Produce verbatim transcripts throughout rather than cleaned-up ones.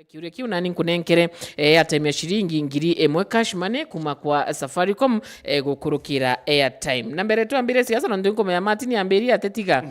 Kiuria kiu nani nkunenkere, eh, airtime ya ciringi ngiri imwe cash money kuma kwa Safaricom, eh, gukurukira airtime. Na mbere twambire siasa, nontu nkumenya Martin ambiri ate tiga.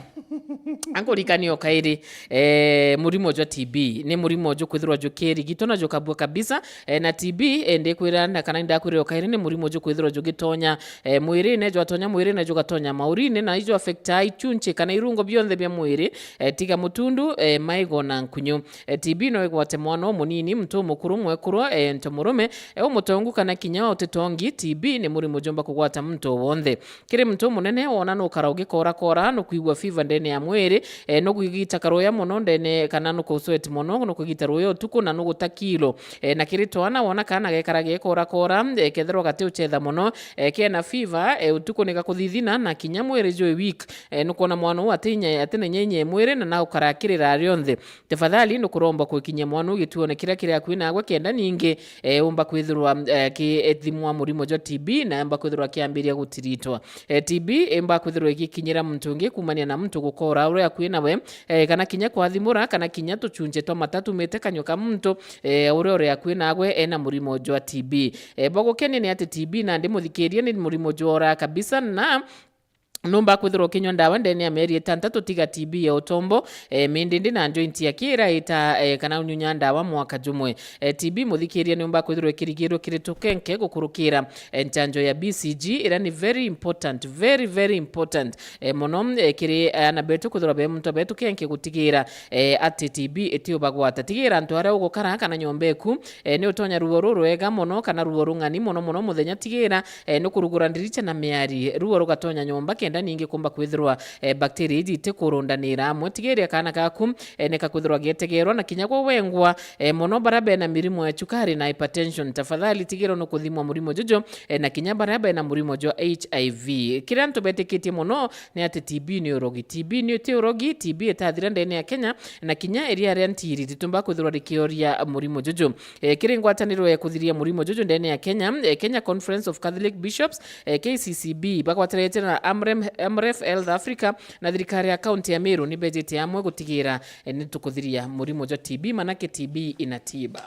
Ankurikania o kairi, eh, murimo jwa T B ni murimo jukwithirwa jukirigitwa na jukabua kabisa, eh, na T B, eh, ndikwira na kana ndakwirira o kairi ni murimo jukwithirwa jugitonya, eh, mwirine, jwatonya mwirine jugatonya maurine, na ijo affecta ichunchi kana irungo bionthe bia mwiri, eh, tiga mutundu, eh, maigo na nkunyu. Eh, T B no igwate mwana umunini, muntu umukuru, mwekuru, eh, nto murume, eh, umutongu kana kinya utitongi. T B ni murimo jumba kugwata muntu o wonthe. Kiri muntu umunene, wona nukara ugikorakora, nukwigua fever ndene ya mwiri, eh, nukwigita karuya mono ndene kana nukusweat mono, nukwigita ruya utuku na nuguta kilo. Eh, na kiri twana, wona kana gekara gikorakora, eh, kethirwa gati uchetha mono, eh, kena fever, eh, utuku ni gakuthithina na kinya mwiri jwi weak. Eh, nukwona mwana uu atinya, atinenyenye mwiri na naukara akirira rionthe. Tafadhali nukuromba kwikinyia mwana uu gituone kiria kiri akui nagwe kenda ningi, eh, umba kwithirwa, eh, akithimwa murimo jwa T B na emba kwithirwa akiambiria gutiritwa. Eh, T B imba kwithirwa igikinyira muntu ungi kumania na muntu gukora uria akui nawe, eh, kana kinya kwathimura, kana kinya tuchunje twa mata tumite kanyua ka muntu, eh, uria uri akui nagwe ena murimo jwa T B. Eh, bwa gukenia ni ati T B nandi muthikiria ni murimo jwa ora kabisa na numba kwithirwa ukinywa ndawa ndene ya mieri itantatu tiga T B ya utombo, eh, mindindi na joint ya kira ita, eh, kana unyunya ndawa mwaka jumwe. Eh, T B muthikiria niumba kwithirwa ikirigirwo kiri tukenke gukurukira, eh, njanjo ya B C G, ira ni very important, very, very important, eh, mono, eh, kiri ana betu kwithirwa be muntu betu kenke gutigira, eh, ati T B itiubagwata. Tigira antu aria ugukara kana nyomba eku, eh, ni utonya ruo rurwega mono kana ruo rung'ani mono mono muthenya. Tigira eh, ni kurugura ndiricha na miari, ruo rugatonya nyomba kenda ningi kumba kwithirwa, eh, bakteria iji itikurundanira amwe. Tigiria kaana gaku, eh, ni kakwithirwa getegerwa na kinya gwe wengwa, eh, mono baria bena mirimo ya chukari na hypertension. Tafadhali tigira ni kuthimwa murimo juju, eh, na kinya baria bena murimo jwa H I V. Kiria antu betikitie mono ni ati T B ni urogi. T B ni ti urogi, T B itathira ndene ya Kenya, na kinya iria ria ntiri ritumba kwithirwa rikioria murimo juju. Eh, kiri ngwataniro ya kuthiria murimo juju ndene ya Kenya, eh, Kenya Conference of Catholic Bishops, eh, K C C B, bagwatanirite na Amrem-, Amref Health Africa na thirikari ya kaunti ya Meru ni bejite amwe gutigira, eh, ni tukuthiria murimo jwa T B, manake T B ina tiba.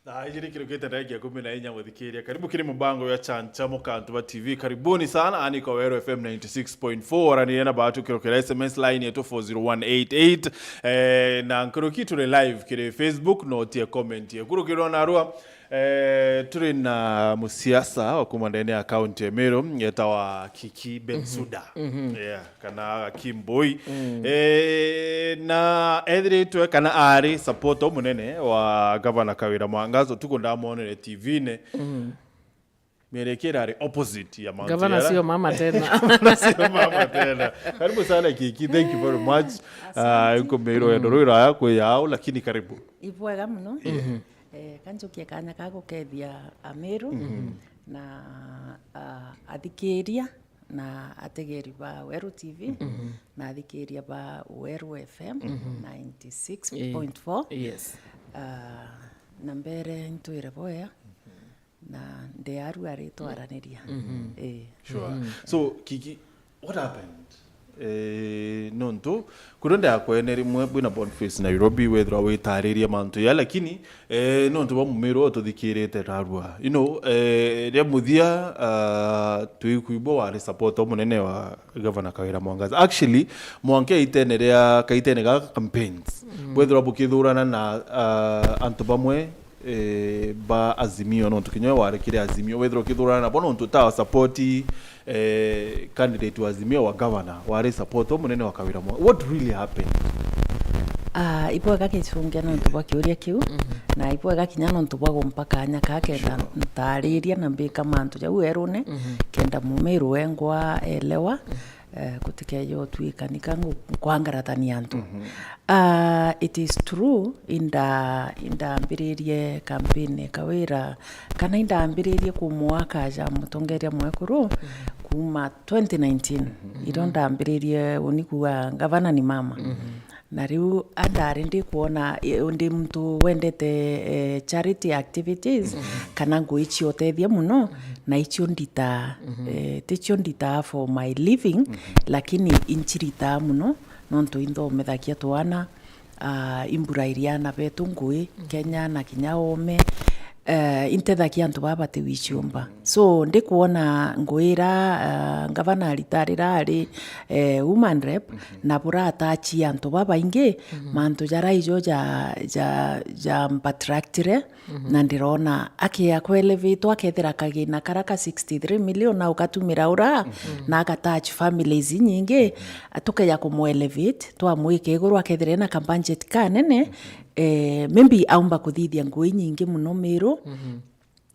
Thaa ijiri kirukite ndagika ikumi na inya, muthikiria. Karibu kiri mubango ya Chancha Mukantu wa T V. Karibuni sana, ani kwa Weru F M ninety six point four, oranirie na batu kirukira S M S line yetu four zero one eight eight. Eh, na nkuruki turi live kiri Facebook, no tie comment. Kurukirwa na rua, eh, turi na musiasa wa kuma ndene ya county ya Meru, yetawa Kiki Bensuda. Yeah, kana Kimboi. Eh, na ethiritwe kana ari supporter umunene wa Gavana Kawira Mwangaza, utuku ndamonere T V-ini. Mieri ikiri ari opposite ya Mount Gavana Yara. Sio mama tena. Gavana sio mama tena. Karibu sana Kiki, thank you very much. Ah, nkumeirwo wendo rwiraya kwi yao, lakini karibu. Ibwega muno. Eh, kanjukie kanya ka gukethia Ameru na, ah, athikiria na ategeri ba Weru T V na athikiria ba Weru F M ninety six point four. Yes. Ah, na mbere ntwire boya. Na ndi aru ari twaraniria. Eh. Sure. So, Kiki, what happened? Eh, nontu, kuria ndakwene rimwe bwina Boniface Nairobi, wethirwa witariria mantu ya, lakini, eh, nontu bwa mumiro tuthikirite narua. You know, eh, ria muthia, ah, twikuigua wari supporter munene wa Gavana Kawira Mwangaza. Actually, mwanka itene ria, kaitene ga campaigns, wethirwa bukithurana na, ah, antu bamwe, eh, ba Azimio, nontu kinya we wari kiri Azimio, wethirwa ukithurana nabo nontu ta support, eh, candidate wa Azimio wa governor, wari support munene wa Kawira Mwa-, what really happened? Ah, ibwega gicunge nontu bwa kiuria kiu, na ibwega kinya nontu bwa gumpa kanya ka kenda ntariria na mbika mantu jau werune, kenda mumiru wengwa elewa, eh, gutikeje utwikani ka ngu-, nkwangaratania antu. Ah, it is true, inda-, indambiririe campaign Kawira, kana indambiririe kumwaka aja mutongeria mwekuru kuma twenty nineteen, irio ndambiririe uni kuga gavana ni mama. Na riu andari ndikwona, eh, ndi muntu wendete, eh, charity activities, kana ngui cia utethia muno, na icio nditaa, eh, ticio nditaa for my living, lakini inciritaa muno, nontu inthomithagia twana, ah, imbura iria ana betu ngui, Kenya na kinya ome, eh, intethagia antu baba bati wiciumba. So, ndikwona ngui ira, ah, ngavana aritarira ari, eh, woman rep, na buratachi antu babaingi, mantu jara ijo ja, ja, ja mbataraktire, na ndirona akia ku elevate, akethira kagina kara ka sixty-three million na ugatumira ura, na agatouch families inyingi, tukeja kumu elevate, twamwika iguru, akethira ena ka budget kanene, eh, maybe aumba kuthithia ngui inyingi muno Miru,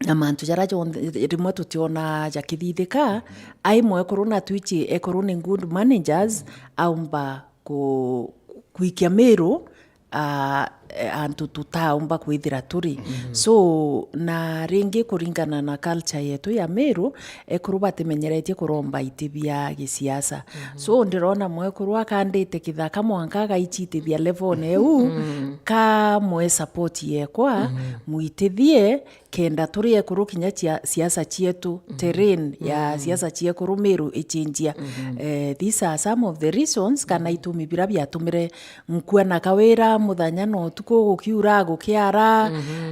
na mantu jara jonthe rimwe tutiona jakithithika, ai mwekuru na twichi ekuru ni good managers, aumba ku-, kwikia Miru, ah, eh, antu tutaumba kwithira turi. So, na ringi kuringana na culture yetu ya Miru, ekuru batimenyeretie kuromba iti bia gisiasa. So, ndirona mwekuru akandite kithaka mwanka agaichitithia level-one eu, ka mwe support yekwa, mwitithie, kenda turi ekuru kinya cia, siasa cietu, terrain ya siasa ciekuru Miru ichinjia. Eh, these are some of the reasons kana itumi bira biatumire nkuona kawira muthenya na utuku, gukiura, gukiara,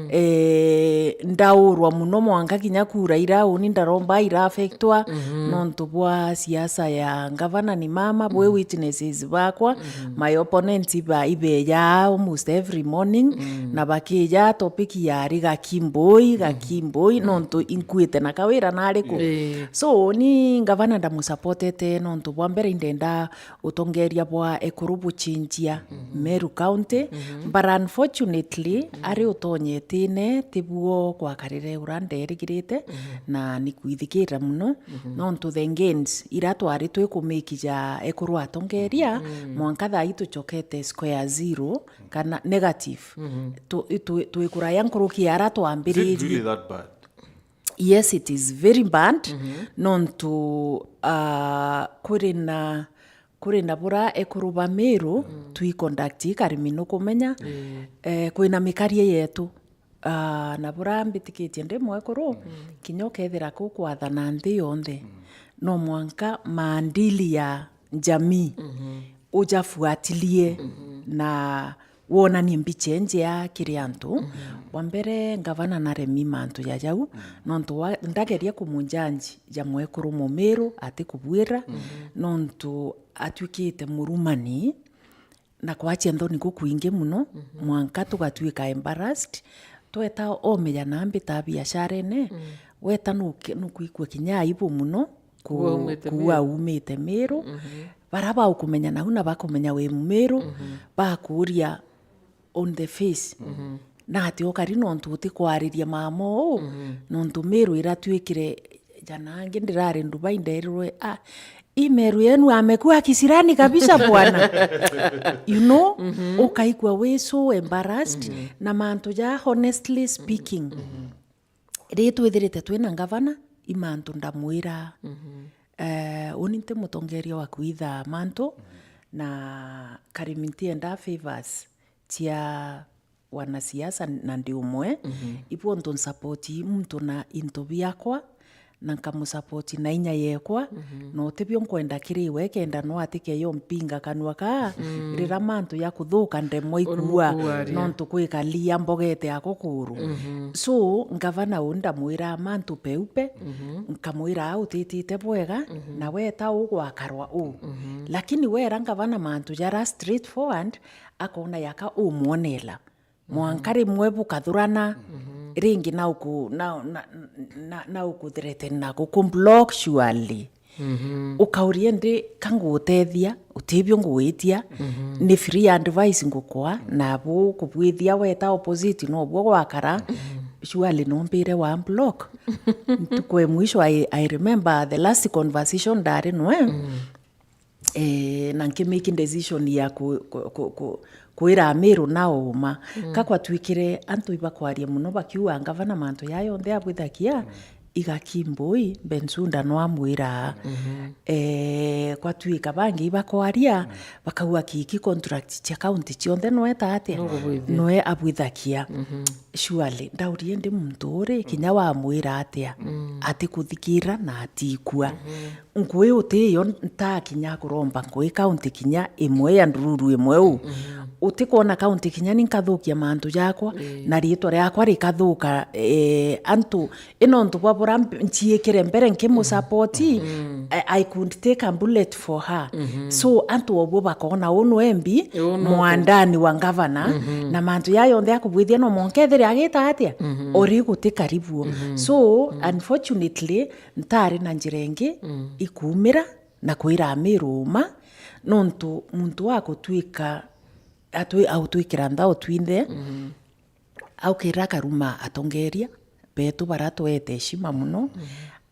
eh, ndaurwa muno mwanka kinya kura ira uni ndaromba ira affectwa nontu bwa siasa ya ngavana ni mama, bwe witnesses bakwa, my opponents iba, ibeja almost every morning, na bakija topic yari Gakimboi, Gakimboi, nontu inkuite na kawira nari ku. So, ni ngavana ndamusupportete nontu bwa mbere indenda utongeria bwa ekuru buchinjia Meru County, but unfortunately, ari utonyetine tibuo gwakarire ura nderigirite, na ni kwithikira muno, nontu the gains ira twari twikumikija ekuru atongeria, mwanka thaa ii tuchokete square zero, kana negative. Tu-, tu-, twikuraya nkuruki ara twambiririe. Is it really that bad? Yes, it is very bad, nontu, ah, kuri na, kuri na bura ekuru ba Miru, twi conduct karimi nukumenya, eh, kwina mikarie yetu. Ah, na bura mbitikitie ndi mwekuru, kinya ukethira ku kwathana nthi yonthe, no mwanka maandili ya jamii ujafuatilie na wonanie mbicha injea kiri antu. Wa mbere, ngavana naremi mantu ja jau, nontu wa, ndageria kumunjanji ja mwekuru Mumiru atikubuira, nontu atwikite murumani na kwachia nthoni gukwingi muno, mwanka tugatuika embarrassed. Tweta omeja na mbita biasharene, weta nuke-, nukwigua kinya aibu muno ku-, Kuua umite kuua Miru. Umite Miru. Bara baukumenya nau na bakumenya wi Mumiru, bakuuria on the face. Na ati ukari nontu utikwariria mama uu, nontu Miru iratwikire, jana angi ndirari Dubai, nderirwe, "Ah, hii Meru yenu amekuwa kisirani kabisa bwana." You know, ukaigua wi so embarrassed, na mantu ja honestly speaking, ri twithirite twina ngavana, i mantu ndamwira, eh, uni nti mutongeria wa kwitha mantu, na karimi ntienda favors cia wanasiasa na ndi umwe, ibu untu nsapoti muntu na into biakwa, na nkamusapoti na inya yekwa, na utibio nkwenda kiri we, kenda no atikeyo mpinga kanua kaa, rira mantu ya kuthuka ndemwa ikua, nontu kwikalia mbogete ako kuru. So, ngavana uu ndamwira mantu peupe, nkamwira, "Aa utitite bwega, na weta ugwakarwa uu." Lakini wera ngavana mantu jara straightforward, akona yaka umwonela. Mwanka rimwe bukathurana, ringi na uku-, na, na, na, na ukuthreaten na guku block surely. Ukauria ndi ka ngutethia, utibio ngwitia, ni free advice ngukwa, na bu kubwithia weta opposite no buo gwakara, surely no mbire wa block. Ntuku e mwisho, I, I remember the last conversation ndari nwe, eh, na nkimake decision ya ku-, ku-, ku-, ku-, kwira Amiru na uma. Ka kwatwikire antu ibakwaria muno bakiuga ngavana mantu ya yonthe abwithagia, Igaki Mbui, Bensouda no amwira, eh, gwatuika bangi ibakwaria, bakauga kiki contract cia county cionthe nweta atia? Nwe abwithakia. Surely, ndaurie ndi muntu uri, kinya wamwira atia? Atikuthikira na atikua. Ngui utiyo ntakinya kuromba ngui county kinya imwe ya ndururu imwe u. Utikwona county kinya ni nkathukia mantu jakwa, na riitwa riakwa rikathuka, eh, antu I nontu bwa bura mb-, nciikire mbere nkimusapoti, I, I could take a bullet for her. So, antu obuo bakona uu nwe mbi, mwandani wa ngavana, na mantu jaa jonthe akubwithia no mwanka ethire agita atia? Ori guti karibu. So, unfortunately, ntari na njira ingi ikumira na kwira Amiru uma, nontu muntu wa gutwika, atwi-, autwikira nthao twinthe, aukira akaruma atongeria betu bara tweete heshima muno,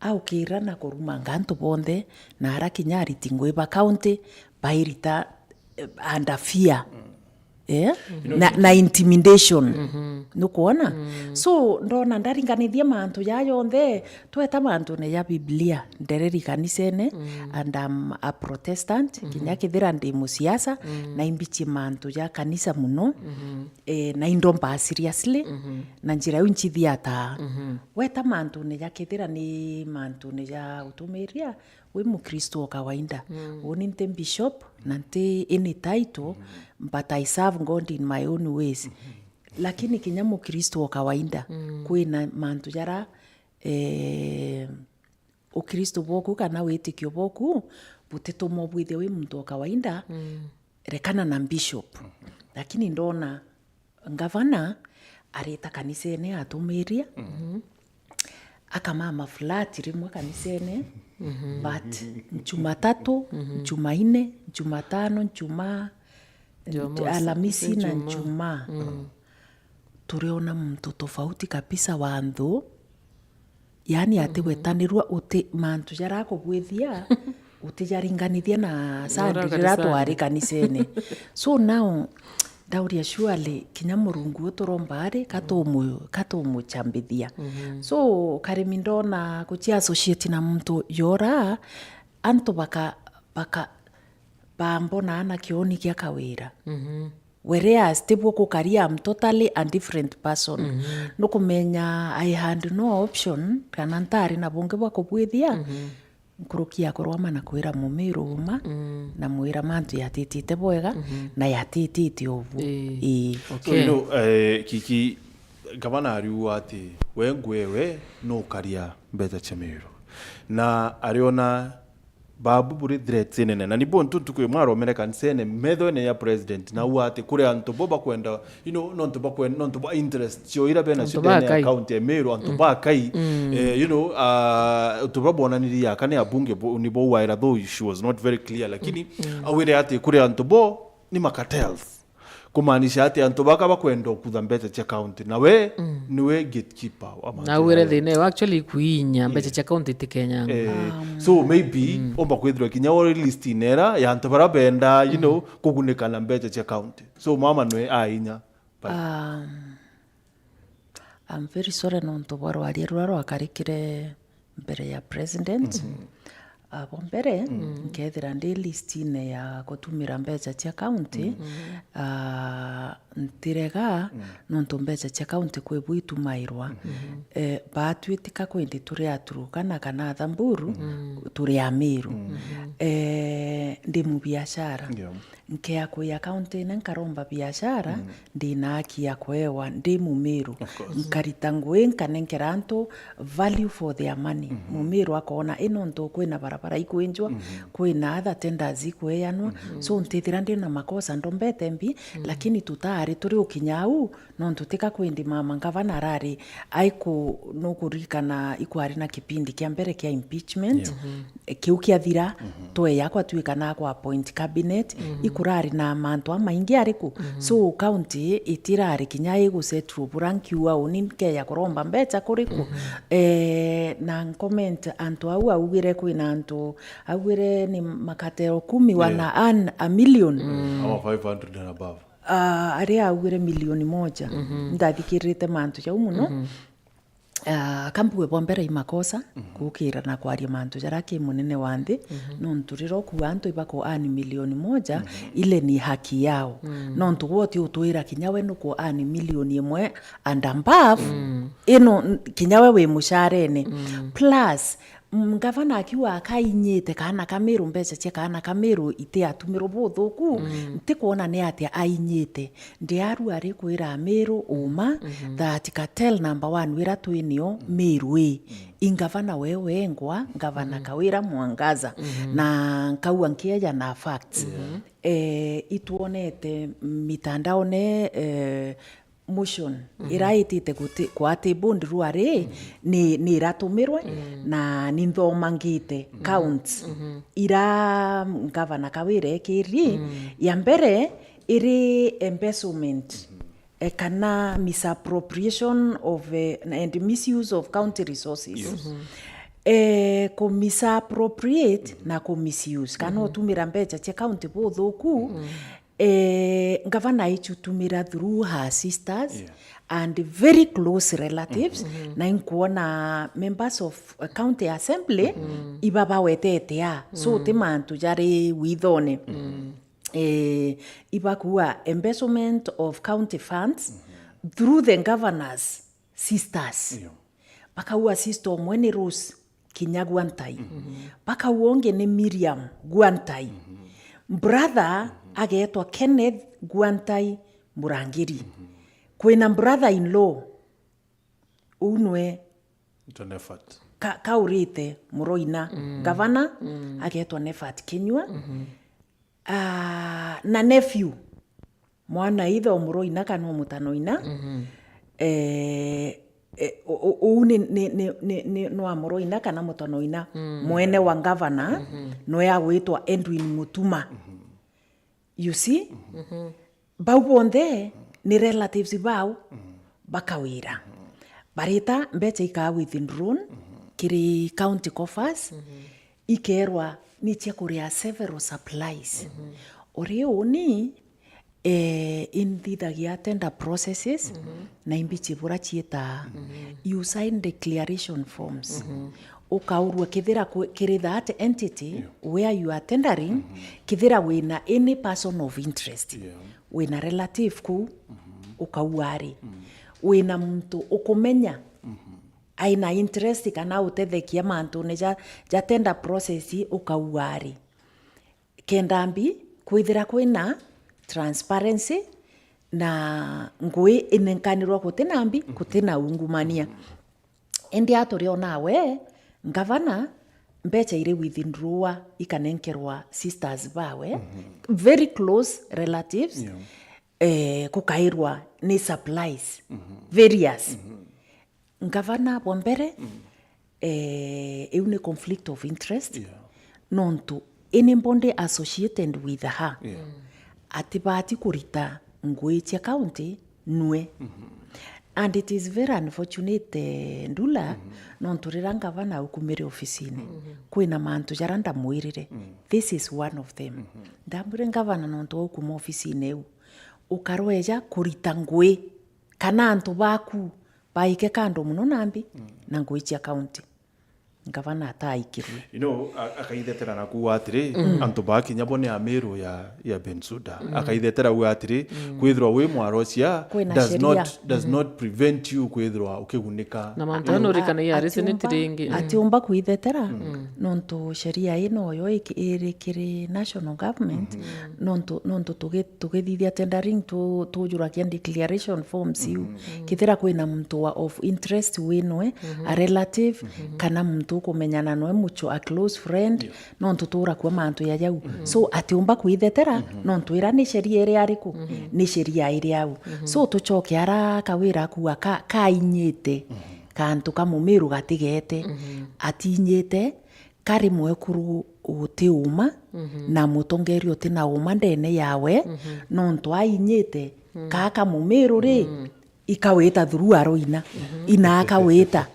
aukira na kurumanga antu bonthe, na ara kinya ariti ngui ba county bairita, eh, under fear. Eh? Na, na intimidation. Nukwona? So, ndona ndaringanithia mantu jaa jonthe, tweta mantune ja Biblia, ndereri kanisene, and I'm a Protestant, kinya kithira ndi musiasa, na imbichie mantu ja kanisa muno, eh, na indomba seriously, na njira iu nchithiataa. Weta mantune ja kethira ni mantune ja utumiria, wi Mukristo o kawaida. Uni nti bishop, na nti any title, but I serve God in my own ways. Lakini kinya Mukristo o kawaida, kwina mantu jara, eh, Ukristo bwoku kana witikio bwoku butituma ubwithia wi muntu o kawaida, rekana na bishop. Lakini ndona ngavana arita kanisene atumiria, akamama flat rimwe kanisene, but Jumatatu, Jumaine, Jumatano, Jumaa, Jumamosi, Alamisi na Ijumaa. Jumaa, turiona muntu tofauti kabisa wa nthu, yaani atigwetanirua uti mantu jarakubwithia utijaringanithia na Sandi rira twari kanisene. So now, ndauria surely kinya Murungu uturomba ari, katumu-, katumuchambithia. So, karimi ndona kuchi associate na muntu yora, antu baka, baka, bambonaa na kioni kia kawira. Whereas tibwo kukaria, I'm totally a different person. Nukumenya I had no option, kana ntari na bungi bwa kubwithia, nkuruki ya kurwama na kwira Mumiru uma, na mwira mantu yatitite bwega, na yatitite ubu. Ii. Ii. So, okay, you know, eh, Kiki, gavana ariuga ati we ngwewe nukaria mbeca cia Miru. Na ariona babu buri threats inene. Na nibo ntu ntuku imwe aromere kanisene, methone ya president, na auga ati kuri antu bo bakwenda, you know, nontu bakwenda, nontu ba interest cio ira bena cio ndene ya county ya Meru, antu ba Kai, eh, you know, ah, antu ba bonanirie aka ni abunge bo, ni bo waira, though she was not very clear, lakini awire ati kuri antu bo ni macartels. Kumaanisha ati antu baka bakwenda ukutha mbeca cia county, na we niwe gatekeeper wa mantu. Na wire thina iyo actually kuinya mbeca cia county ti Kenya. Eh, so maybe omba kwithirwa kinya uri list inera ya antu bara benda, you know, kugunika na mbeca cia county. So mama nwe ainya. Um, I'm very sorry nontu bwa rwaria ruria rwakarikire mbere ya president. Ah, bwa mbere, nkethira ndi listine ya gutumira mbeca cia county, ah, ntirega, nontu mbeca cia county kwi bu itumairwa. Eh, batwi tika kwindi turi a Turukana kana a Thamburu, turi a Meru. Eh, ndi mubiashara. Nkea kwi akaunti ine nkaromba biashara, ndi na haki ya kwewa ndi Mumiru. Of course. Nkarita ngui nkanenkera antu value for their money. Mumiru akoona i nontu kwina barabara ikwenjwa, kwina other tenders ikweanwa. So ntithira ndi na makosa ndombete mbi, lakini tutari turi ukinya au, nontu tika kwindi mama ngavana arari aiku, nukuririkana ikwari na kipindi kia mbere kia impeachment. Yeah. Kiu kiathira, tweya kwatwika na kwa appoint cabinet, ikurari na mantu amaingi ariku? So county itirari kinya igusettle bura nkiuga uni nkeya kuromba mbeca kuriku? Eh, na comment antu au augire kwina antu augire ni makatero kumi wana earn a million. Ama five hundred and above. Ah, aria augire milioni moja. Ndathikirite mantu jau muno. Ah, ka mbuge bwa mbere i makosa gukira na kwaria mantu jaria ki munene wa nthi, nontu riria ukua antu ibako earn milioni moja, ile ni haki yao. Nontu gwe uti utwira kinya we nuku earn milioni imwe and above, ino n-, kinya we wi mucarene. Plus, mm, ngavana akiuga kainyite kaana ka Miru, mbeca cia kaana ka Miru iti atumirwo buthuku, ntikwona ni atia ainyite. Ndiaru ari kwira Miru uma that cartel number one wira twinio Miru i, i ngavana we wengwa, ngavana Kawira Mwangaza. Na nkauga nkieja na facts. Eh, itwonete mitandaone, eh, motion ira itite guti-, kwa table ruari ni, ni iratumirwe, na ni nthomangite counts ira ngavana Kawira ekiri. Ya mbere iri embezzlement, eh, kana misappropriation of, eh, and misuse of county resources. Eh, ku misappropriate na ku misuse, kana utumira mbeca cia county buthuku. Eh, ngavana aichutumira through her sisters and very close relatives, na inkuona members of, uh, county assembly iba bawetete a. So ti mantu jari withone. Eh, ibakuwa embezzlement of county funds through the governor's sisters. Bakauga sister umwe ni Rose kinya Gwantai. Bakauga ungi ni Miriam Gwantai. Brother agetwa Kenneth Gwantai Murangiri. Kwina brother in law, uu nwe Jonathan. Ka-, kaurite Muroina. Gavana agetwa Nefat Kinyua. Ah, na nephew, mwana ithe o Muroina kana o Mutanoina. Eh, eh, u-, u-, uu ni, ni, ni, ni, ni, nwa Muroina kana Mutanoina, mwene wa ngavana, nwe agwitwa Edwin Mutuma. You see? Bau bonthe ni relatives bao bakawira. Barita mbeca ikaa withdrawn kiri county coffers, ikerwa ni cia kuria several supplies. Uri uni, eh, inthithagia tender processes, na imbichi bura ciitaa. You sign declaration forms. Ukaurua kethira kwi-, kiri that entity where you are tendering, kethira wina any person of interest, wina relative kuu, ukaua ari, wina muntu ukumenya aina interest kana utethekia mantune ja, ja tender process, ukaua ari. Kenda mbi kwithira kwina transparency na ngui inenkanirwa gutina mbi, gutina ungumania. Indi aturiona we ngavana, mbeca iri withdrawa ikanenkerwa sisters bawe, very close relatives, eh, kukairwa ni supplies various. Ngavana bwa mbere, eh, iu ni conflict of interest, nontu anybody associated with her atibati kurita ngui cia county nue. And it is very unfortunate, eh, Ndula, nontu riria ngavana aukumire ofisine, kwina mantu jaria ndamwirire. This is one of them. Ndamwire, "Ngavana, nontu waukuma ofisine iu, ukarweja kurita ngui kana antu baku baike kando muno nambi na ngui cia county." Ngavana ataikirue. You know, a-, akaithetera na kuuga atiri, antu ba kinya bo ni Amiru ya, ya Bensuda. Akaithetera uga atiri, kwithirwa wi mwarocia Kwina does sheria. not, does not prevent you kwithirwa ukigunika. Na mantu aya nurikana ya recent ringi. Atiumba kwithetera, nontu sheria ino yo iki-, iri kiri national government, nontu, nontu tugi-, tugithithia tendering tu-, tujuragia declaration forms iu. Kethira kwina muntu wa of interest winwe, a relative, kana muntu ukumenyana nwe mucho, a close friend, nontu turakua mantu ya jau. So, atiumba kwithetera, nontu ira ni sheria iri ariku? Ni sheria iri au. So, tucoke ara Kawira akuga ka-, kainyite, kantu ka Mumiru gatigete. Atinyite, kari mwekuru uti uma, na mutongeria uti na uma ndene yawe, nontu ainyite, kaa ka Mumiru ri, ikawita through Aroina, ina akawita.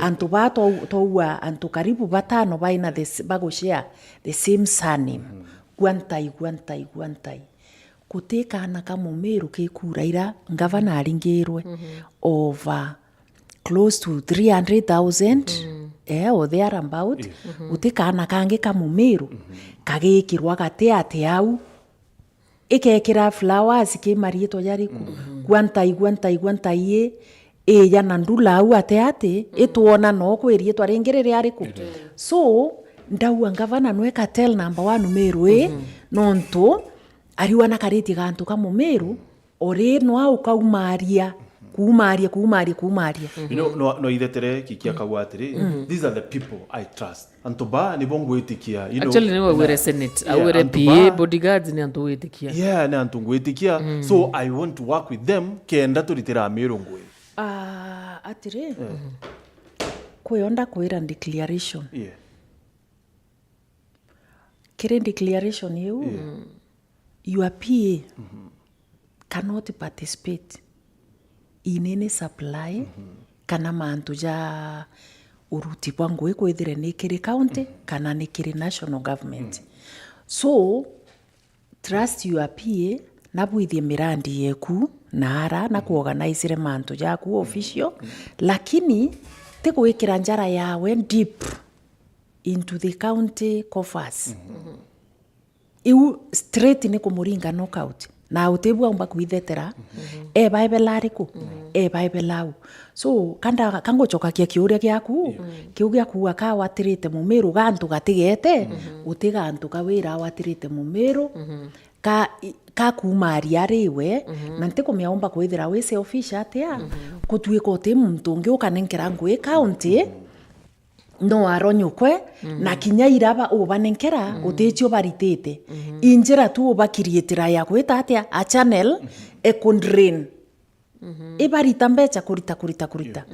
Antu ba twau-, twaua antu karibu batano baina the s-, bagushare the same surname. Gwantai, Gwantai, Gwantai. Guti kaana ka Mumiru kikura ira ngavana aringirwe over close to three hundred thousand, eh, or thereabout, guti kaana kangi ka Mumiru kagikirwa gati ati au, ikekira flowers ki mariitwa jariku, gwa ntai, gwa ntai, gwa ntai i, ija na ndula au ati ati, itwona no kwi riitwa ringi riria riku. So, ndauga ngavana nwe cartel number one Miru i, nontu ariu anakaritie gantu ka Mumiru, ori nwa ukaumaria, kuumaria, kuumaria, kuumaria. You know, no, no ithetere kiki akauga atiri, "These are the people I trust." Antu ba nibo ngwitikia, you know. Actually, niwe augire na- Senate, yeah, augire antu P A, ba bodyguards ni antu witikia. Yeah, ni antu ngwitikia. So I want to work with them, kenda turitira Miru ngui. Ah, atiri, kwionda kwira declaration. Yeah. Kiri declaration iu, your P A cannot participate in any supply kana mantu ja uruti bwa ngui, kwithire ni kiri county kana ni kiri national government. So, trust your P A, na bwithie mirandi yeku na ara, na kuorganizire mantu jaku official, lakini ti gwikira njara yawe deep into the county coffers. Iu straight ni kumuringa knockout. Na utibua umba kwithetera, e Bible ariku? E Bible au. So, kanda, kangucokakia kiuria giaku, kiu gia kuuga kawatirite Mumiru gantu gatigete, guti gantu ka wira awatirite Mumiru, ka, ka kuumaria ari we, na ntikumia umba kwithira wi selfish atia, kutuika uti muntu ungi ukanenkera ngui county, no aronyukwe, na kinya iraba ubanenkera, uticio baritite. Injira tu ubakiriitira ya gwita atia, a channel, e kudrain. Ibarita mbeca kurita, kurita, kurita.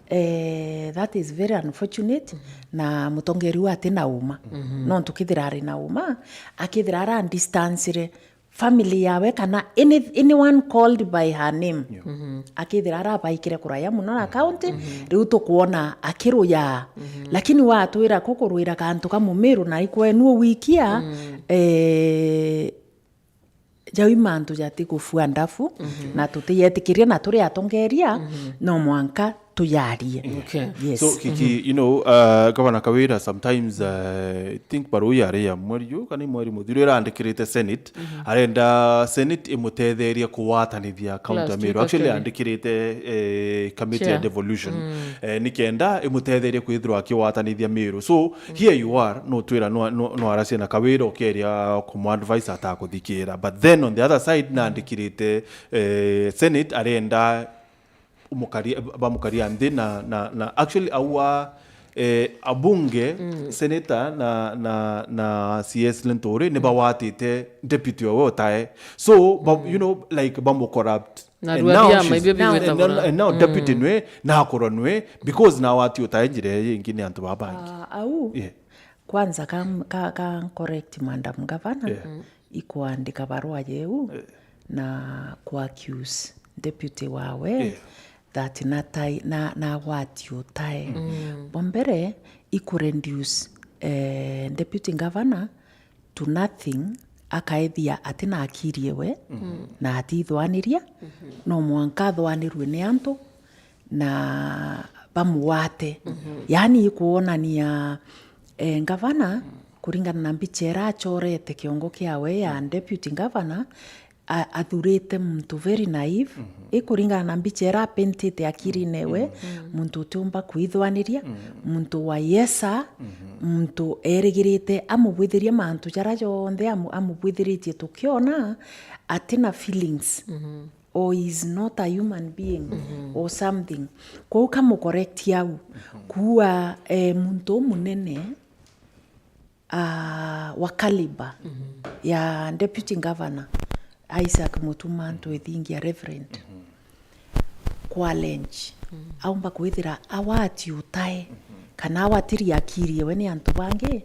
Eh, that is very unfortunate, na mutongeri uu ati na uma. Nontu kethira ari na uma, akethira ara distancire family yawe kana any, anyone called by her name. Akethira arabaikire kuraya muno na county, riu tukwona akiruya. Lakini watwira kukurwira kantu ka Mumiru na ikwenu wikia, eh, jau i mantu jati gufua ndafu, na tutiyetikiria na turi atongeria, no mwanka tuyarie. Okay. Yes. So, kiki, you know, uh, Gavana Kawira, sometimes, uh, I think barua yari ya mweri ju, kana mweri muthiru irandikirite Senate, arenda Senate imutetherie kuwatanithia county ya Miru. Actually, andikirite, eh, committee ya devolution. Eh, nikenda imutetherie kwithirwa akiwatanithia Miru. So, here you are, no twira no, no, no aracia na Kawira ukeria kumu advise atakuthikira. But then on the other side, nandikirite, eh, Senate arenda umukari-, bamukaria nthi na, na, na actually aua, eh, abunge, senator na, na, na C S Linturi ni bawatite deputy wawe utae. So, ba-, you know, like, bamucorrupt. And now she's, and now, and now deputy nwe, na akorwa nwe, because now ati utae njira ii ingi ni antu baba bangi. Ah, au? Yeah. Kwanza ka, ka, ka correct Madam Governor, yeah, ikwandika barua yeu, eh, na ku accuse deputy wawe, eh, that natai-, na, nagwati utae. Mm. Bwa mbere, iku reduce, eh, deputy governor to nothing, akaethia ati na akiri ewe, mm, na atithwaniria, mm-hmm, no mwanka athwanirue ni antu, na bamugwate. Mhm. Yaani, ikwonania, eh, ngavana, kuringana na mbicha ira achorete kiongo kiawe ya, mm, deputy governor, a-, athurite muntu very naive, mhm, ikuringana na mbicha ira apentite akirine we, mhm, muntu utiumba kwithwaniria, mhm, muntu wa yesa, mhm, muntu erigirite amubwithirie mantu jara jonthe amu-, amubwithiritie tukiona atina feelings. Mhm. Or is not a human being, mhm, or something. Kwou kamucorrect au. Mhm. Kuua, eh, muntu umunene, ah, wa caliber, mhm, ya deputy governor, Isaac Mutuma Ntwethingia Reverend, mhm, kwa lench. Mhm. Aumba kwithira awati utae, mhm, kana awatiria akiri ewe ni antu bangi,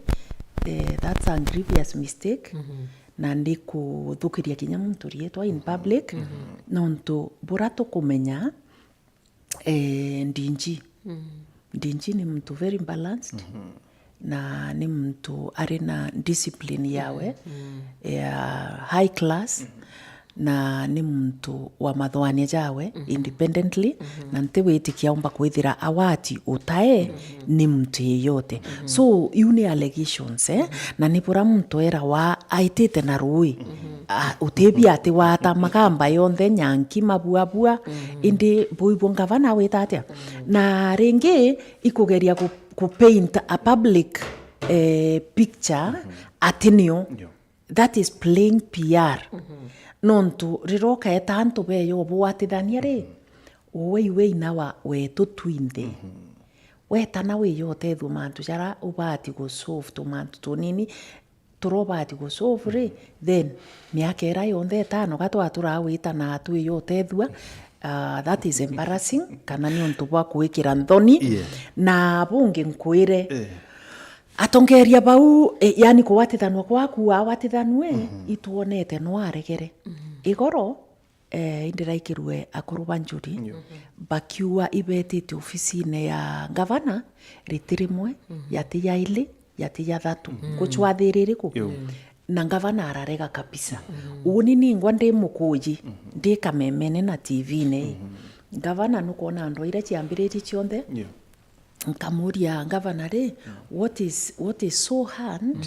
eh, that's a grievous mistake. Mhm. Na ndikuthukiria kinya muntu riitwa in public, mhm, nontu bura tukumenya, eh, D G. Mhm. D G ni muntu very balanced, mhm, na ni muntu ari na discipline yawe, mhm, ya high class, mhm, na ni muntu wa mathwania jawe independently, na nti witikia aumba kwithira awati utae ni muntu yeyote. So, iu ni allegations, eh? Na ni bura muntu erawa aitite na rui. Ah, utibia ati wata makamba yonthe, nyanki, mabuabua, indi bui bwo ngavana awita atia? Na ringi, ikugeria ku, ku paint a public, eh, picture ati nio. Ndio. That is playing P R. Nontu riria ukaeta antu beyo bwatithania ri, we iwe inawa wetu twinthe. Wetana wiyo utethua mantu jara ubati gu solve tumantu tunini, turobati gu solve ri, then miaka ira yonthe itano gatwaturaga witana twiyo utethua, ah, that is embarrassing, kana ni untu bwa kwikira nthoni. Yeah. Na bungi nkwire, eh, atongeria bau, eh, yani kuwatithanwa kwaku awatithanue, itwonete nwaregere. Igoro, eh, indiraikirue akuru ba njuri, bakiuga ibetite ofisine ya ngavana riti rimwe, yati ya ili, yati ya thatu. Guchwa thiri iriku? Na ngavana ararega kabisa. Uni ningwa ndi mukuji, ndi kamemene na T V-ne. Ngavana nukwona ndwa iria ciambiritie cionthe. Yeah. Nkamuria ngavana ri, what is, what is so hard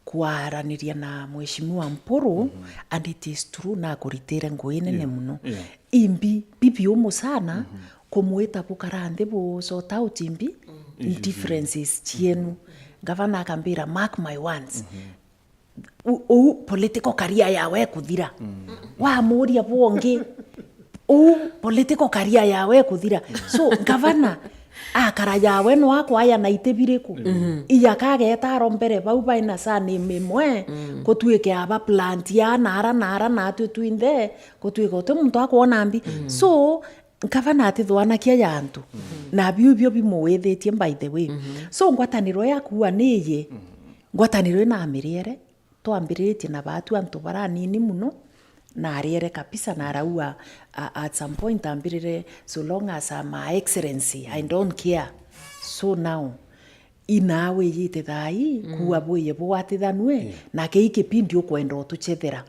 kwaraniria na Mheshimiwa Mpuru, and it is true, nakuritire ngui nene muno. Yeah. Imbi, bibi umu sana, kumwita bukara nthi bu sort out imbi, differences cienu. Ngavana akambira, mark my words. U-, uu political career yawe ikuthira. Wamuria bwongi, uu political career yawe ikuthira. So, ngavana akara yawe no akwaya na iti biriku? Iya kageta arombere bau baina surname imwe, kutuike aba plant ya nara nara natwi twinthe, kutuike uti muntu akwona mbi. So, ngavana atithwanakia ya antu. Na biu ibio bimuwithitie, by the way. So, ngwataniro ya kuua ni iyi. Ngwataniro ina miriere, twambiritie na baatu antu baranini muno, na ariere kabisa, na araua, a-, at some point ambirire, "So long as I'm a excellency, I don't care." So now, ina wiyite thai, kuua bwiye bwatithanue, na kei kipindi ukwenda utuchethera.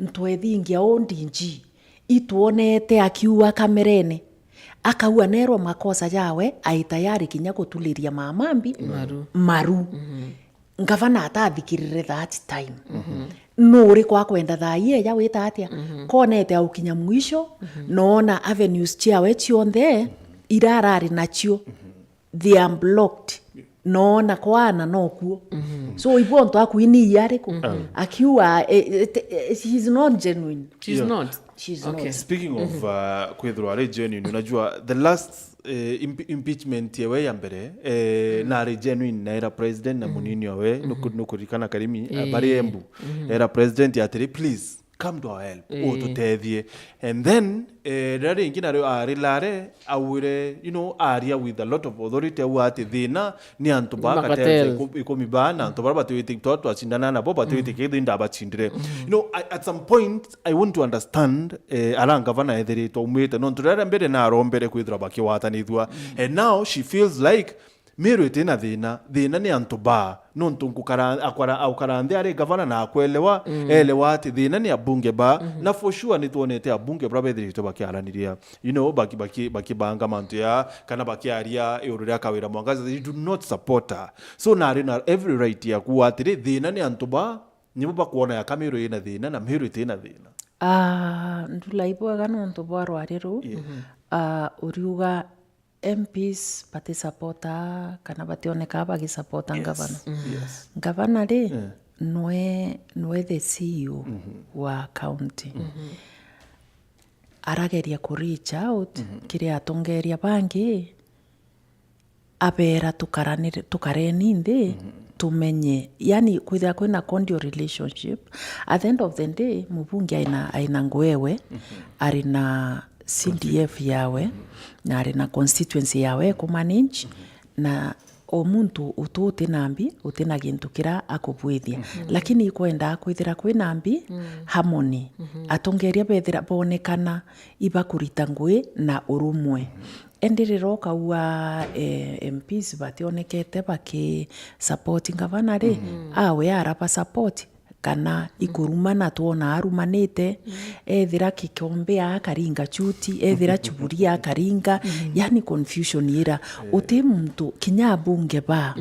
Ntwethingia o D G, itwonete akiua kamerene, akaua nerwa makosa jawe, ai tayari kinya gutuliria mama mbi maru. Ngavana atathikirire that time. Nuri kwa kwenda thaa ii eja wita atia? Konete aukinya mwisho, noona avenues ciawe cionthe irarari nacio, they are blocked. Noona kwana nokuo. So, ibo ontu aku ini iya ariku? Akiuga, eh, eh, eh, she is not genuine. She's not. She's not. Speaking of, uh, kwithirwa ari genuine, unajua the last, eh, imp-, impeachment yewe ya mbere, eh, nari genuine na era president na munini owe, nuku-, nukuririkana Karimi, uh, bari Embu. Era president atiri, "Please, come to our help, ututethie." And then, eh, riria ringi nario ari lare, augire, you know, aria with a lot of authority, au ati thina ni antu ba Cartels iku-, ikumi ba, na antu bara batiwite twa twacindana nabo, batiwite kithii ndabacindire. You know, I, at some point, I want to understand, eh, ara ngavana ethiritwe aumite, nontu riria mbere narombere kwithirwa bakiwatanithua. And now she feels like Meru itina thina, thina ni antu ba, nontu ngukara, akwara, aukara nthi ari gavana na akwelewa, elewa ati thina ni abunge ba, na for sure nitwonete abunge bara bethiritwe bakiaraniria, you know, baki-, baki-, bakibanga mantu ya, kana bakiaria iguru ria Kawira Mwangaza, they do not support her. So, nari na every right ya kuuga atiri, thina ni antu ba, nibo bakwona ya ka Meru ina thina na Meru itina thina. Ah, ndula ibwega nontu bwa rwari ruu. Ah, uriuga M Ps batisapota kana bationekaa bagisapota ngavana. Yes. Ngavana ri, nwe, nwe the C E O wa county. Arageria ku reach out kiri atongeria bangi, abera tukaranire, tukareni nthi, tumenye, yani, kwithira kwina cordial relationship. At the end of the day, mubunge aina, aina ngwewe, ari na C D F yawe, na ari na constituency yawe ku manage, na o muntu utu uti na mbi, uti na gintu kira akubwithia. Lakini ikwenda kwithira kwina mbi, harmony, atongeria bethira bonekana ibakurita ngui na urumwe. Indi riria ukaua, eh, M Ps bationekete baki support ngavana ri, awe araba support, kana ikurumana, twona arumanite, ethira kikombe akaringa chuti, ethira chuburia akaringa, yani confusion ira. Uti muntu, kinya abunge ba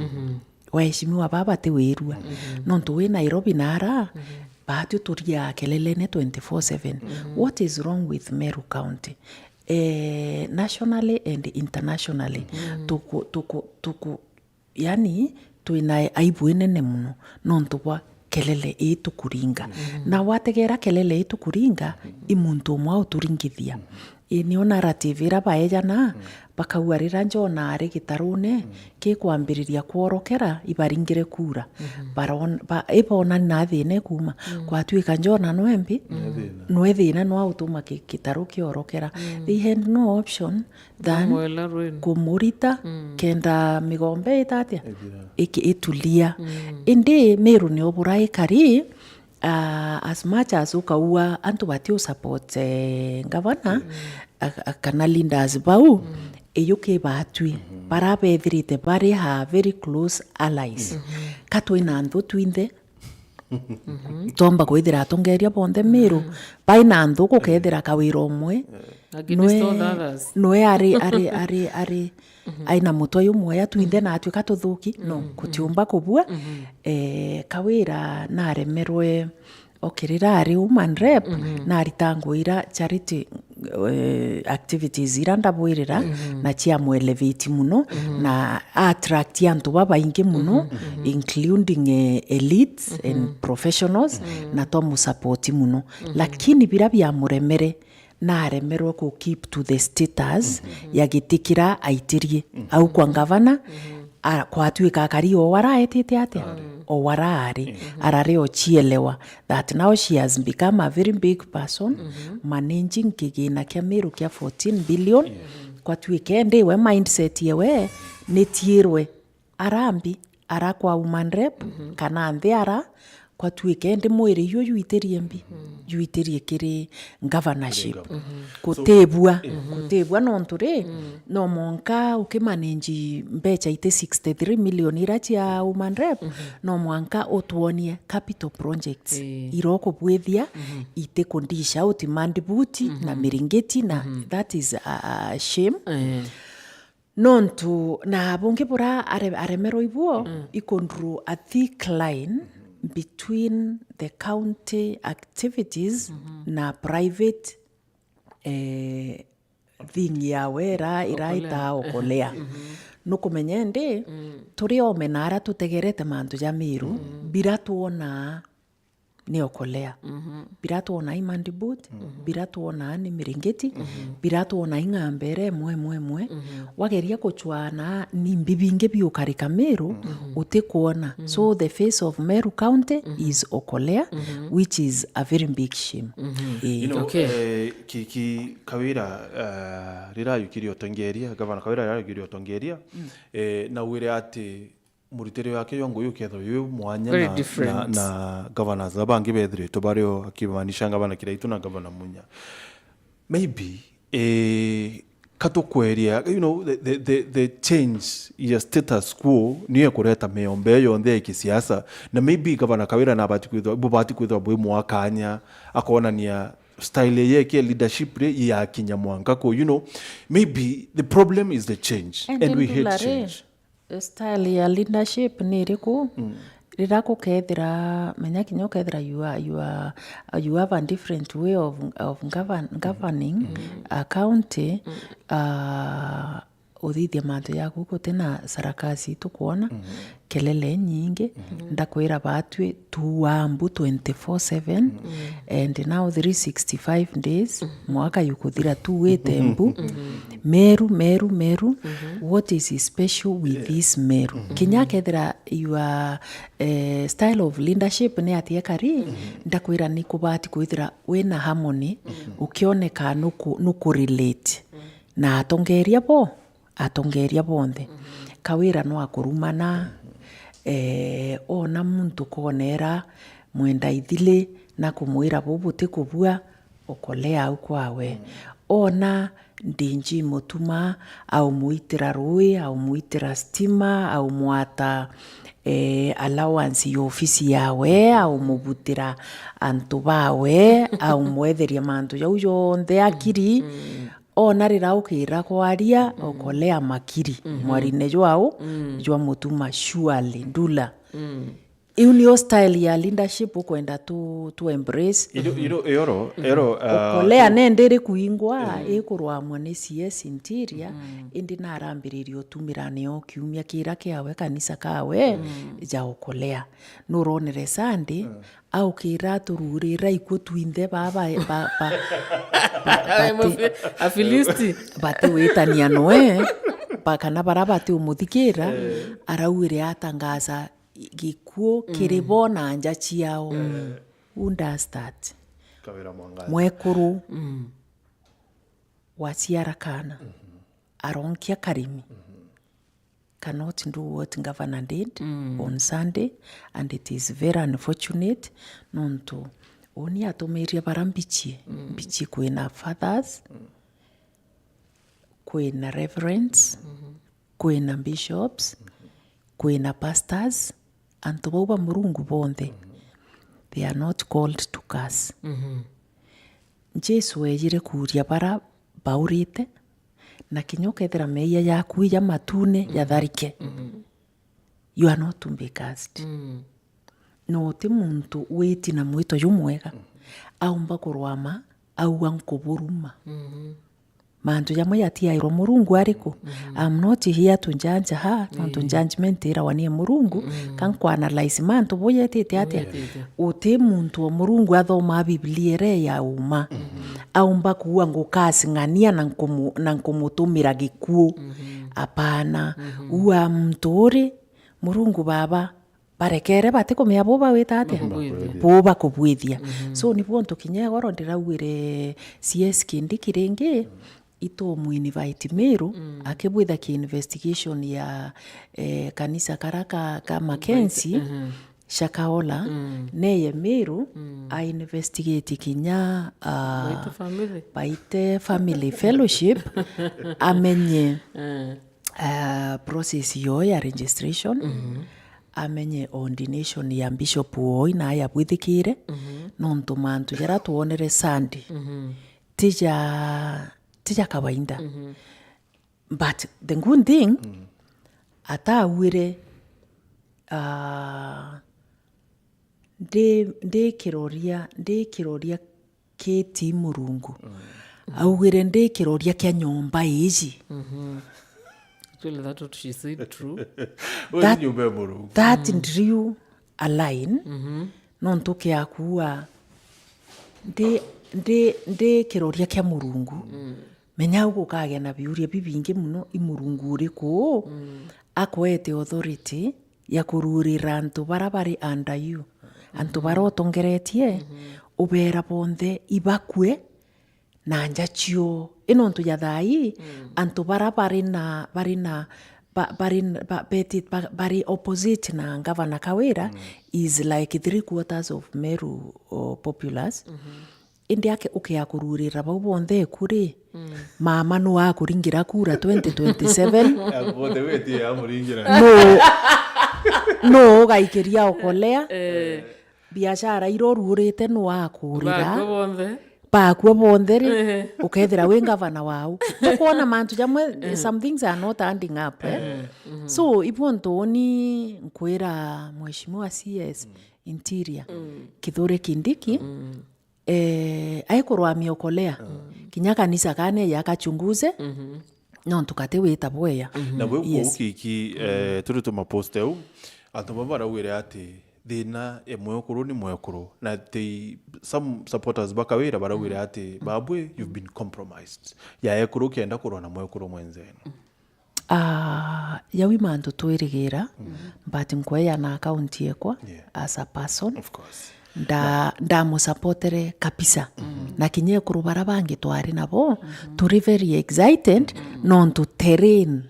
waheshimiwa baba batiwirua. Nontu wi Nairobi nara, batwi turiaa kelelene twenty-four seven. What is wrong with Meru County? Eh, nationally and internationally, tuku, tuku, tuku, yani, twina aibu inene muno nontu bwa kelele ii tukuringa. Na wategera kelele ii tukuringa, i muntu umwe uturingithia. Ii, nio narrative ira baejana, bakauga rira Jona ari gitarune, kikwambiriria kworokera, ibaringire kuura. Baron-, ba-, ibona na thina ikuma. Kwatuika Jona nwe mbi, nwe thina nwa utuma ki-, gitaru kiorokera. They had no option than kumurita, kenda migombe itatia? Iki-, itulia. Indi Meru nio bura ikari, ah, as much as ukaua antu bati u support, eh, gavana, a-, a-, kana leaders bau, iyu ki batwi, bara bethirite bari ha very close allies. Ka twina nthu twinthe, tomba kwithira atongeria bonthe Meru, baina nthu gukethira Kawira umwe, Against nwe, all others. Nwe ari, ari, ari, ari, aina mutwe jumwe ya twinthe na atwika tuthuki, no, gutiumba kubua. Eh, Kawira naremerwe okirira ari woman rep, narita nguo ira charity, eh, activities ira ndabwirira, na cia mwelevate muno, na attract antu babaingi muno, including, eh, elites and professionals, na twamusupport muno. Lakini bira biamuremere, naremerwe ku keep to the status ya giti kira aitirie. Au kwa ngavana, a-, kwatuika akari o waraetite atia? O waraari, arari ocielewa that now she has become a very big person, managing kigina kia Meru kia fourteen billion. Kwatuike ndi we mindset yewe ni tiirwe arambi ara kwa woman rep, kana nthi ara, kwatuike ndi mwiri iu juitirie mbi, juitirie kiri governorship. Kutibua, kutibua nontu ri, no mwanka ukimanage mbecha iti sixty-three million ira cia woman rep, no mwanka utwonie capital projects ira ukubwithia, iti kundisha utimandi buti na miringiti, na that is a, a shame. Nontu na bungi bura are-, aremerwa ibuo, iku draw a thick line between the county activities na private, eh, thing yawe ira, ira itaa okolea. Nukumenya indi, turi ome na ara tutegerete mantu ja Meru, bira twonaa ni okolea. Bira twonaa i mandibut, bira twonaa ni miringiti, bira twonaa i ng'ambere emwe, emwe, emwe. Wageria kuchwana ni mbi bingi biukarika Meru, utikwona. So the face of Meru County is okolea, which is a very big shame. Eh. You know, okay. Eh, ki, ki, Kawira, eh, rira ayukirie utongeria, Gavana Kawira rira ayukirie utongeria, eh, na wire ati muritire wake jwa ngugi ukethirwa wi mwanya na, na, na governors na bangi bethiritwe bario, akimaanisha Gavana Kiraitu na Gavana Munya. Maybe, eh, katukweria, you know, the, the, the, the change ya status quo niyo ikureta miombe iyo yonthe ya kisiasa, na maybe Gavana Kawira nabati kwithirwa, bubati kwithirwa bwi mwakanya, akonania style yeke leadership ri yakinya mwanka ku, you know, maybe the problem is the change, and we hate change. Style ya leadership ni iriku? Rira gukethira, menya kinya ukethira you are, you are, you have a different way of, of govern-, governing a county, uh, uthithia mantu jaku guti na sarakasi tukwona, kelele nyingi, ndakwira batwi tuambu twenty-four seven, and now three sixty-five days, mwaka yukuthira tu wite mbu. Meru, Meru, Meru. What is special with this Meru? Kinya kethira your, eh, style of leadership ni atia kari, ndakwira ni kubati kwithira wina harmony, ukioneka nuku-, nukurelate na atongeria bo, atongeria bonthe. Kawira no akurumana, eh, ona muntu konera mwenda ithili na kumwira bubu ti kubua, okolea au kwawe. Ona ndinji mutuma, au muitira rui, au muitira stima, au mwata, eh, allowance ya ofisi yawe, au mubutira antu bawe, au mwetheria mantu jau jonthe akiri. Ona rira ukira kwaria, ukolea makiri. Mwarine jwau, jwa mutuma, surely, ndula. Iu niyo style ya leadership ukwenda tu, tu embrace. Iro, iro, ero, ero, ah, ukolea tu- nende iri kuingwa, ikurwamwa ni C S Interior, indi narambiririe utumira nio kiumia kira kiawe kanisa kawe ja ukolea. Nuronere Sunday, aukira atururira ikuo twinthe ba, ba, ba, ba, ba, bati-, Afilisti. Batiwitania noe, ba, kana bara bati umuthikira, arauire atangaza gikuo kiri bo na nja ciao. Who does that? Kawira Mwangaza. Mwekuru waciara kana, aronkia karimi, cannot do what governor did on Sunday, and it is very unfortunate, nontu uni atumirie bara mbichie, mbichie kwina fathers, kwina reverends, kwina bishops, kwina pastors, antu bau ba Murungu bonthe, they are not called to curse. Jesu ejire kuuria bara baurite, na kinya ukethira meeyia jaku ija matune jatharike, you are not to be cursed. No uti muntu witi na mwito jumwega aumba kurwama auga, nkuburuma. Mantu jamwe jatiairwa Murungu ari ku? I'm not here to judge her, nontu judgment irawa ni Murungu. Ka nkuanalyze mantu buyetite atia? Uti muntu o Murungu athomaa Biblia iria ya uma aumba kuua, ngukasing'ania na nkumu-, na nkumutumira gikuu. Apana. Ua muntu uri Murungu Baba barekere batikumenya bo bawita atia? Bo bakubwithia. So, nibuo ntu kinya igoro ndiraugire C S Kindiki ringi, itu mu invite Meru, akibwitha ki investigation ya, eh, kanisa kara ka, ka Mackenzie, Shakahola, neye Meru, a investigate kinya, ah, Baite family. Baite Family Fellowship, amenye, ah, process yoo ya registration, amenye ordination ya bishop woo na yabwithikire, nontu mantu jaria twonere Sunday, tija, tija kawaida. But the good thing, atauire, ah, ndi, ndi kiroria, ndi kiroria kiti Murungu. Augire, ndi kiroria kia nyomba iji. Actually, that what she said, true. That, nyomba ya Murungu. That drew a line, nontu kia kuua ndi, ndi, ndi kiroria kia Murungu. Menya au gukagia na biuria bibingi muno, i Murungu uriku akwete authority ya kururira antu bara bari under you, antu bara utongeretie, ubera bonthe ibakue na nja cio. I nontu ja thaa ii, antu bara bari na, bari na, ba-, bari na, ba-, beti-, ba-, bari opposite na Gavana Kawira is like three quarters of Meru, o, populace. Indi ake ukea kururira bau bonthe eku ri, mama nu akuringira kura twenty twenty-seven? Bonthe wetie amuringira. Nu, nu ugaikiria okolea? Biashara iria uruurite nu akurira? Bakua bonthe. Bakua bonthe ri, ukethira wi gavana wau. Tukwona mantu jamwe, some things are not adding up, eh? So, ibuo ntuni nkwira Mheshimiwa C S Interior, Kithure Kindiki, eh, aikurwamia okolea. Kinya kanisa kane yakachunguze, nontu kati wita bweya. Na bwe Yes. Kiki, eh, turi tumaposte au, antu baba baraugire ati thina e mwekuru ni mwekuru, na they, some supporters ba Kawira baraugire ati, "Babwe, you've been compromised." Ya ekuru kienda kurwa na mwekuru mwenzenu. Ah, jau i mantu twirigira, but nkweya na account yekwa Yeah. as a person. Of course. Nda-, ndamusapotere kabisa. Na kinya ekuru bara bangi twari nabo, turi very excited, nontu terrain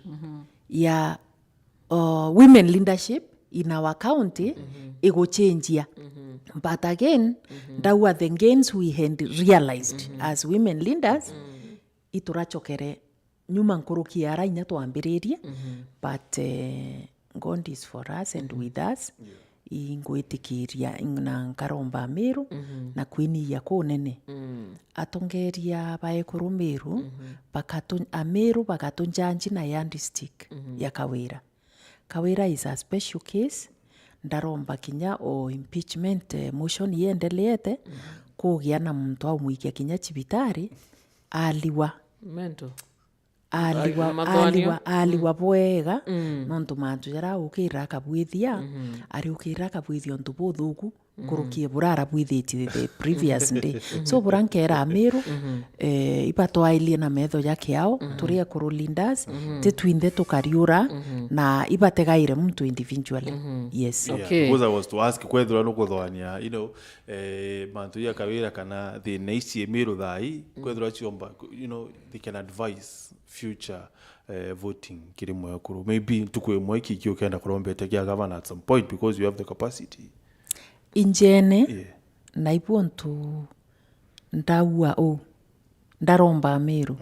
ya, uh, women leadership in our county iguchenjia. But again, ndauga the gains we had realized as women leaders, ituracokere nyuma nkuruki ya ara inya twambiririe, but, eh, God is for us and with us. Ingwitikiria na nkaromba Amiru na kwiniia kunene. Atongeria ba ekuru Miru, bakatu-, Amiru bagatunjanji na yardstick ya Kawira. Kawira is a special case, ndaromba kinya o impeachment, eh, motion iendeleete, kugia na muntu aumwikia kinya cibitari, aliwa. Mental. Aliwa, Ai, na mathwanio. Aliwa, aliwa bwega, nontu mantu jaria aukirira akabwithia, ariukirira akabwithia untu buthuku, nkuruki e bura arabwithitie the previous day. So bura nkera Amiru, eh, ibatwailie na metho ja kiao, turi ekuru leaders, ti twinthe tukariura, na ibategaire muntu individually. Yes. Yeah, okay. Because I was to ask, kwethirwa nukuthwania, you know, eh, mantu ja Kawira kana thina ici Amiru thaa ii, kwethirwa ciomba, you know, they can advise future, eh, voting kiri mwekuru. Maybe ntuku imwe kiki ukenda kurombete kia gavana at some point because you have the capacity. Injene, yeah, na ibu untu ndaua u, ndaromba Amiru.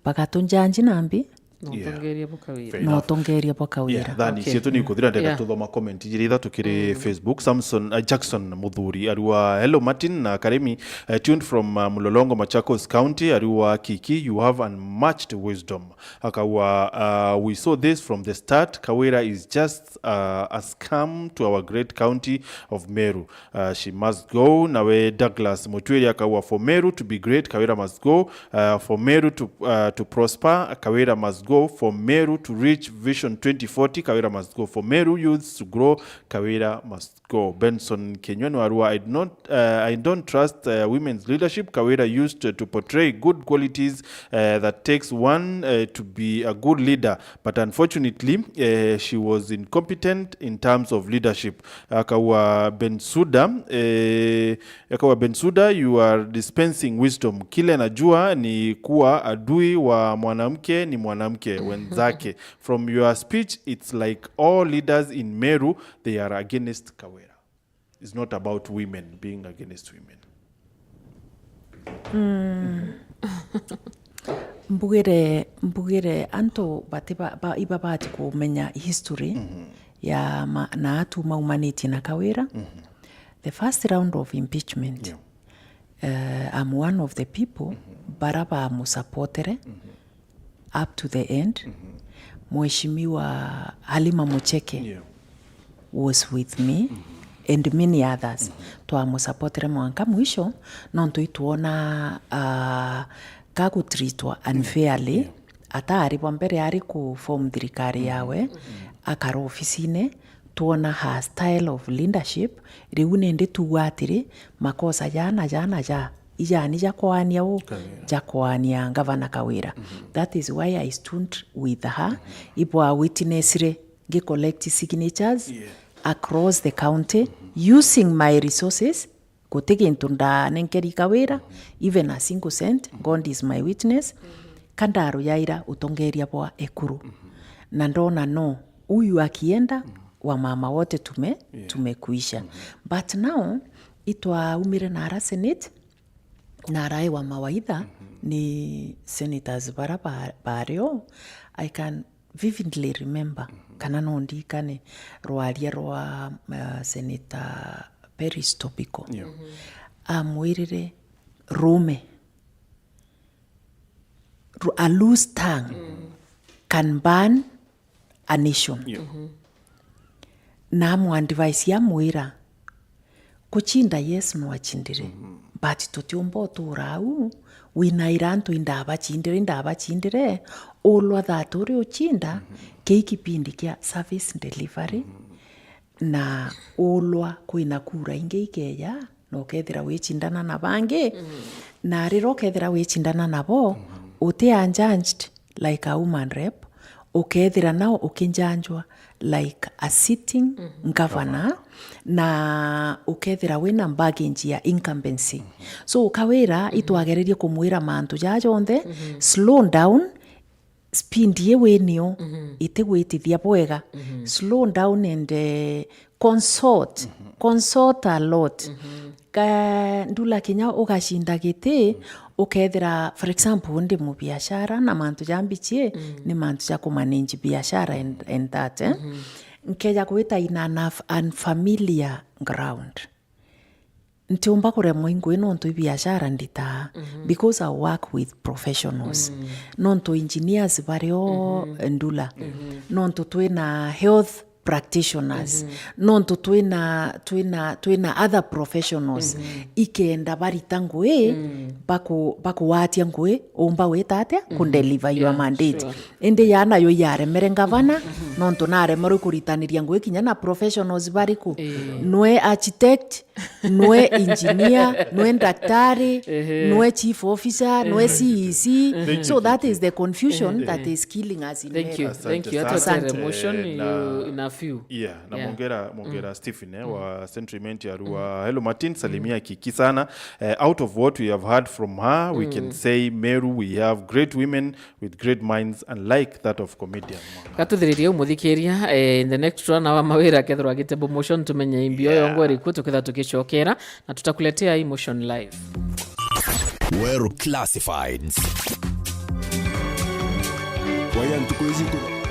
Bagatunjanji nambi, na utongeria bwa Kawira. Fair enough. Na utongeria bwa Kawira. Yeah, thani cietu ni ikuthira, ndenda tuthoma comment ijiri ithatu kiri Facebook. Samson, uh, Jackson Muthuri ariwa, "Hello Martin na Karimi, uh, tuned from, uh, Mlolongo, Machakos County." Ariwa, "Kiki, you have unmatched wisdom." Akaua, uh, "We saw this from the start. Kawira is just, uh, a scam to our great county of Meru. Uh, she must go." Nawe Douglas Mutwiri akaua, "For Meru to be great, Kawira must go. Uh, for Meru to, uh, to prosper, Kawira must go. For Meru to reach Vision twenty forty, Kawira must go. For Meru youths to grow, Kawira must go." Benson Kenywa niwarua, "I do not, uh, I don't trust, uh, women's leadership. Kawira used to, to portray good qualities, uh, that takes one, uh, to be a good leader, but unfortunately, uh, she was incompetent in terms of leadership." Akaua Bensuda, eh, akaua Bensuda, "You are dispensing wisdom. Kile najua ni kuwa adui wa mwanamke ni mwanamke wenzake. From your speech, it's like all leaders in Meru, they are against Kawira." It's not about women being against women. Mbugire, mbugire antu bati ba, ba, ibabati kumenya history ya ma, na atu maumanitie na Kawira. The first round of impeachment, eh, I'm one of the people bara bamusapotere up to the end. Mheshimiwa Halima Mucheke was with me and many others. Twamusapotere mwanka mwisho, nontu itwona, ah, kagutreatwa unfairly. Ataari bwa mbere ari ku form thirikari yawe, akara ofisine, twona her style of leadership. Riu nindi tuuga atiri, makosa jaa na jaa na jaa, ijani jakwaania u, jakwaania Ngavana Kawira. That is why I stood with her. Ibwa witnessire ngi collect signatures across the county using my resources. Guti gintu ndanenkeri Kawira, even a single cent, God is my witness, ka ndaruyaira utongeria bwa ekuru. Na ndona no, huyu akienda, wamama wote tume-, tumekuisha. But now, itwaumire na ara Senate, na araewa mawaitha ni senators bara ba-, bario, I can vividly remember, kana no ndikane rwaria rwa, uh, Senator Peris Tobiko. Amwirire, "Rume, ru-, a loose tongue can burn a nation." Na amu advise amwira, "Kuchinda, yes, no achindire. But tutiumba utura au, winaira antu indabachindire, indabachindire, ulwa that uri uchinda, kii kipindi kia service delivery, na ulwa kwina kura ingi ikeja, na ukethira wichindana na bangi, na rira ukethira wichindana nabo, uti unjudged like a woman rep, ukethira nao ukinjanjwa like a sitting governor, na ukethira wina baggage ya incumbency." So, Kawira, itwagererie kumwira mantu jaa jonthe, slow down, speed ii winio itigwitithia bwega. Slow down and, eh, consult, consult a lot. Ka ndula kinya ugacinda giti, Ukethira, for example, ndi mubiashara na mantu ja mbichie, mm, ni mantu ja kumanage biashara and, and that, eh? Mm-hmm. Nkeja gwita in an unf-, unfamiliar ground. Ntiumba kuremwa i ngui nontu i biashara nditaa, mm-hmm, because I work with professionals. Mm. Nontu engineers bari o, mm-hmm, ndula. Mm-hmm. Nontu twina health practitioners. Mm-hmm. Nontu twina, twina, twina other professionals. Mm-hmm. Ikenda barita ngui, mm, baku-, bakuwatia ngui, umba wita atia, mm-hmm, kudeliver your, yeah, mandate. Sure. Indi ya nayo yaremere ngavana, mm-hmm, nontu naremerwe kuritaniria ngui kinya na professionals bariku. Eh. Nwe architect, nwe engineer, nwe daktari, ehe, nwe chief officer, nwe, ehe, C E C. Thank you, so that, thank you, is the confusion, ehe, that, ehe, is killing us in Meru. Thank you. Asante, thank you. Hata sana. Asante. Emotion, eh, na you, in a few. Yeah, na, yeah, mwongera, mwongera, mm, Stephen, eh, mm, wa Central Imenti Arua. Mm. Hello, Martin, salimia, mm, Kiki sana. Eh, out of what we have heard from her, we can, mm, say Meru, we have great women with great minds unlike that of comedian Mama. Gatuthiririe umuthikiria, eh, in the next one hour mawira akethirwa agite promotion, tumenye imbio, yeah, yongwa iriku, tuketha tukicokera, na tutakuletea Emotion Live. Weru Classifieds. Waya ntuku ici ku-